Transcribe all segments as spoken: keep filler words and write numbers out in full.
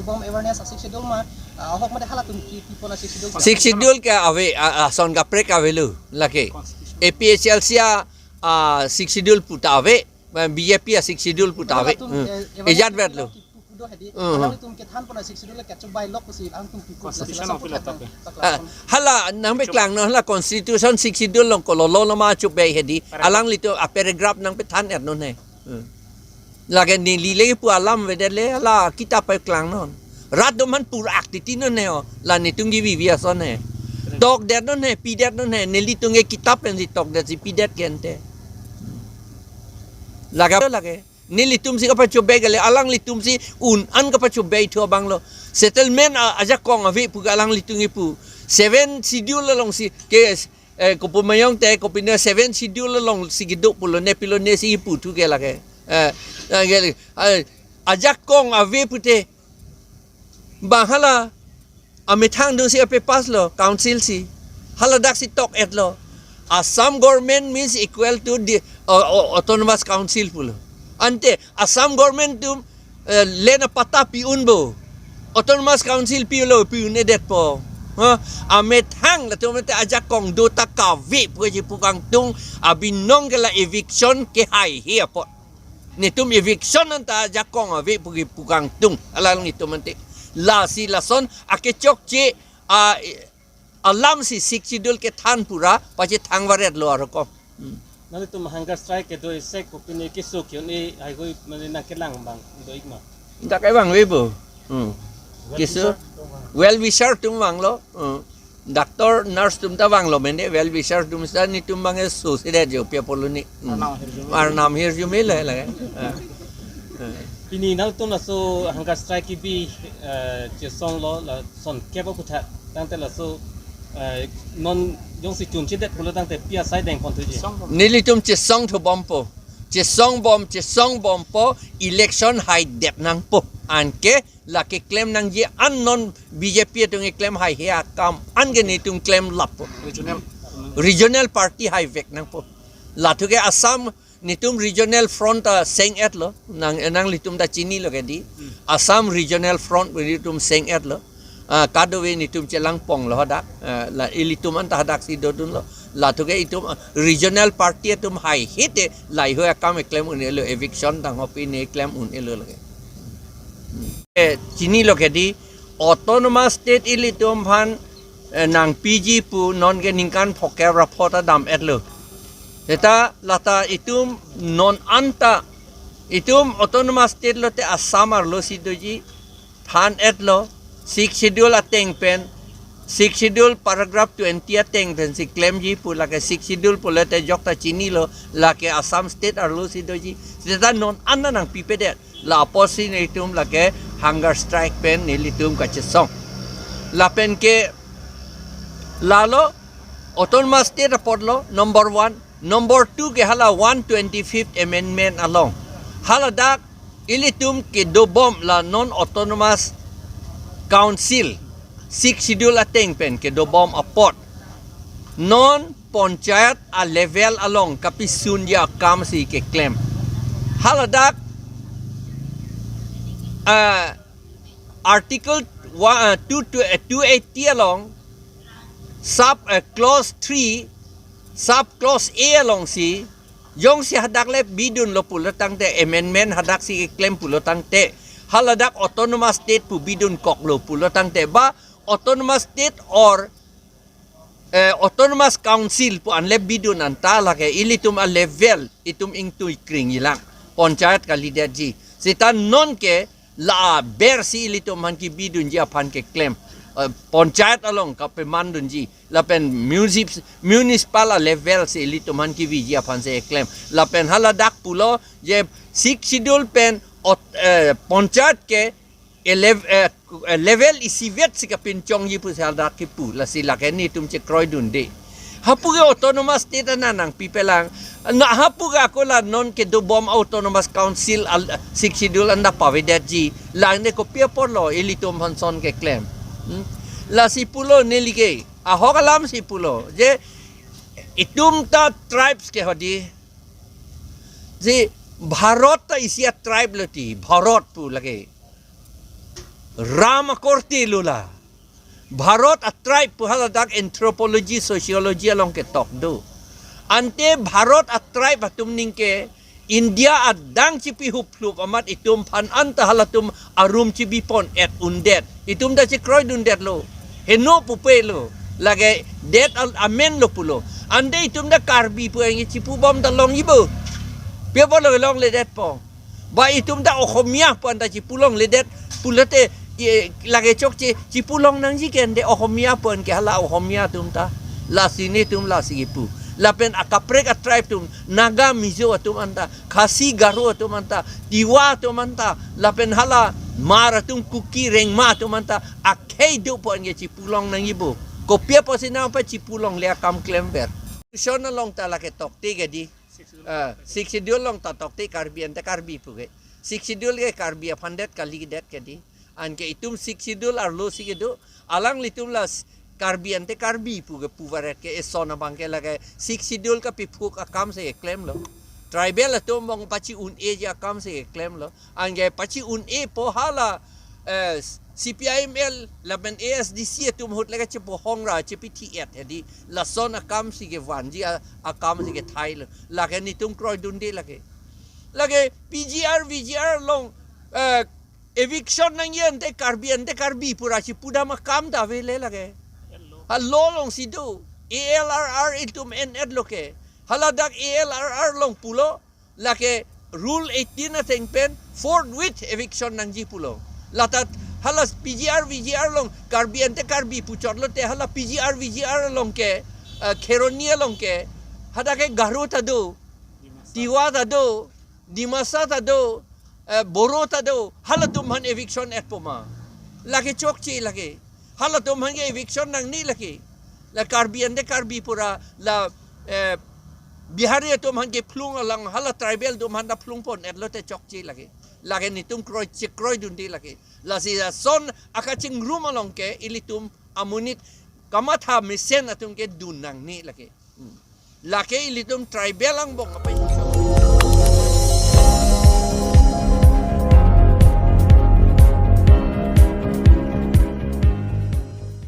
Bom awareness a Sixth Schedule ma, ah, ahok mate halatum ki, ki pon a Sixth Schedule. Sixth Schedule ke ave, a, a, ason kaprek avelo, lake. Constitution. A P H L C a, a, Sixth Schedule pu ta ave, B J P a Sixth Schedule pu ta ave. Halatum, Hmm. eh, awareness Ejat vet lo. Ki pu pu do hedi. Hmm. Alangtum kethan pon a Sixth Schedule le kachobai lok pusi alangtum ki pu Constitution la of Philatop. Paklang. Ah, hala nangpaklang non, hala Constitution Sixth Schedule along kololo lo ma chobai hedi. Paragraph. Alanglitum a paragraph nangpethan er non he. Hmm. Lake neli le pu alam avedet le, la kitap paklang non. Rat atum aphan pur-ak titi non he o, la netum ke vivi ason he. Tokdet non he, pidet non he, nelitum ke kitap pensi tokdet si pidet ke ante. Lake, lake. Nelitum si kapachobai kali, alanglitum si un-an kapachobai thu abang lo. Settlement a, ajakong ave pu ke alanglitum ke pu. Seven Schedule along si ke eh, kopu mayong te, kopine Seven Schedule along si kedo pulo, ne pilo ne si pu thu ke lake. Eh, eh, ke, eh, ajakong ave pute. Bang hala, amethang do si ape pass lo, council si. Haladak si tok-et lo. Assam government means equal to the, uh, uh, autonomous council pulo. Ante, Assam government atum, eh, land a patta pi-un bo. Autonomous Council pilo, pi-un-edetpo. Ha? Amethang latum ante ajakong do ta kave pu kepu kangtung, abinong ke la eviction ke haihe apot. Netum eviction anta ajakong ave pu kepu kangtung. Alanglitum ante. Lasi lason akechokche a alam si Sixth Schedule kethan pura, pachethang varet lo arokom. Hmm. Nangtum hunger strike kedo isi kopine keso ke-un-e haihui mane nangkelang abang do-ik ma? Dak abang ave bo. Hmm. Well Keso wisher atum vang. Well wisher atum vanglo. Hmm. Doctor, nurse atum ta vanglo mene, well wisher atum sa netum abang keso si det jo pia polo ni. Hmm. Arnam hirjume. Arnam hirjume le le. Ah. Ah. Pini nangtum laso hunger strike kebi, eh, chesong lo lason keba kutha tangte laso, eh, non jongsi chunchedet pulo tangte pi asai dengpon thuji? Nelitum chesong thubompo. Chesong bom, chesong bompo, election haidet nangpo. Anke lake klem nangji an non B J P atum keklem haihe akam an ke netum klem lappo. Regional. Regional party haivek nangpo. Lathu ke Assam netum Regional Front ta seng-et lo, nang, nanglitum ta chinilo ke di. Hmm. Assam Regional Front netum seng-et lo. Ah, kadokave netum chelang pong lo hadak. Ah, la ilitum anta hadak si dodun lo. Lathu ke itum, ah, regional party atum haihe te laheihui akam keklem un-elo, eviction tang hopi ne klem un-elo lake. Hmm. Eh, chinilo ke di, autonomous state ilitum aphan, eh, nangpiji pu non ke ningkan phokep ra pho ta dam-et lo. Seta lata itum non anta itum autonomous state lote Assam arlo si doji, than-et lo, Sixth Schedule ateng pen, Sixth Schedule paragraph twenty ateng pen si klemji pu lake Sixth Schedule pulote jokta chinilo, lake Assam state arlo si doji. Seta non an nangpipedet. La apotsi netum lake hunger strike pen nelitum kachesong. Lapen ke lalo autonomous state apotlo number one, number two ke hala one twenty-fifth amendment along. Haladak ilitum kedobom la non autonomous council Sixth Schedule ateng pen kedobom apot non panchayat a level along kapisunji akam si keklem. Haladak, ah, article one, ah, two, two, ah, two eighty along sub, ah, clause three, sub clause A along si, jongsi hadak le bidunlo pulo tangte, amendment hadak si keklem pulo tangte, haladak autonomous state pu bidunkoklo pulo tangte, ba autonomous state or eh, autonomous council pu an le bidun anta lake ilitum a level itum ingtui kring ilang. Panchayat kalidetji. Seta non ke la aber si ilitum aphan kebidunji aphan keklem. Eh, panchayat along kapemandunji. Lapen municip-, municipal a level si ilitum aphan keviji aphan si keklem. Lapen haladak pulo je Sixth Schedule pen ot-, eh, panchayat ke elev-, eh, eh, level isivet si kapinchongji pusi hadak kipu, lasi lake netum chekroidunde. Hapu ke autonomous state ana nangpipelang. Na hapu ke ako la non kedobom autonomous council al, Sixth Schedule anta pavedetji. Lang ne kopi apotlo ilitum aphan son keklem. Hmm? Lasi pulo neli ke. Ahok alam si pulo. Je itum ta tribes ke hodi. Si Bharat ta isi a tribe lo ti. Bharat pu lake. Ram akorte lo la. Bharat a-tribe pu haladak anthropology, sociology along ketok do. Ante Bharat a-tribe atum ningke India adang chipi hup hlup amat itum aphan anta halatum arum chibi pon et undet. Itum ta chikroidundet lo. Heno pupe lo. Lake det al-, amen lo pulo. Ante itum ta Karbi pu anke chipubom ta longji bo. Pia pulo longledetpo. Ba itum ta Ohomia pu anta chipulongledet pulote, e, lake chokche chipulong nangji ke ante Ohomia pu anke hala Ohomia atum ta. Lasi netum lasi kipu. Lapen akaprek a-tribe atum, Naga, Mizo atum anta, Khasi, Garo atum anta, Tiwa atum anta, lapen hala Hmar atum, Kuki, Rengma atum anta, akhei do pu anke chipulong nangji bo. Kopi apotsi nangpa chipulongle akam klemver. Constitution along ta lake tokte ke di. Ah, Sixth Schedule along ta tokte Karbi ante Karbi pu ke. Sixth Schedule ke Karbi aphan det kalidet ke di. Anke itum Sixth Schedule arlo si kedo. Alanglitum la s-, Karbi ante Karbi pu ke puvaret ke eson abang ke lake Sixth Schedule kapiphuk akam si keklemlo. Tribal atum bong pachi-un-eji akam si keklemlo. Anke pachi-un-epo hala, eh, C P I M L lapen A S D C atum ahut lake chipohong ra chipithi et hedi. Lason akam si kevanji a-, akam si kethailo. Lake netum kroidunde lake. Lake P G R, V G R along, eh, eviction nangji ante Karbi ante Karbi pu ra chipudam akam ta avele lake. Ha law along si do. A L R R itum en-etlo ke. Haladak A L R R along pulo. Lake Rule eighteen ateng pen forthwith eviction nangji pulo. Lata hala P G R, V G R along Karbi ante Karbi puchotlote hala P G R, V G R along ke, eh, Kheroni along ke, hadak ke Garo ta do, Tiwa ta do, Dimasa ta do, eh, Boro ta do, halatum aphan eviction etpo ma. Lake chokche lake. Halatum aphan ke eviction nangne lake. La Karbi ante Karbi pu ra la, eh, Bihari atum aphan kephlung alang hala tribal atum aphan ta phlung pon-etlote chokche lake. Lake netum kroi chikroidunde lake. Lasi lason akachingrum along ke ilitum amonit kamatha mesen atum ke dun nangne lake. Hmm. Lake ilitum tribal angbong apa ini?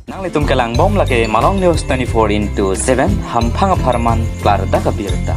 Nanglitum kelangbom lake Malong News twenty-four into seven, hamphang apharman klardak abirta.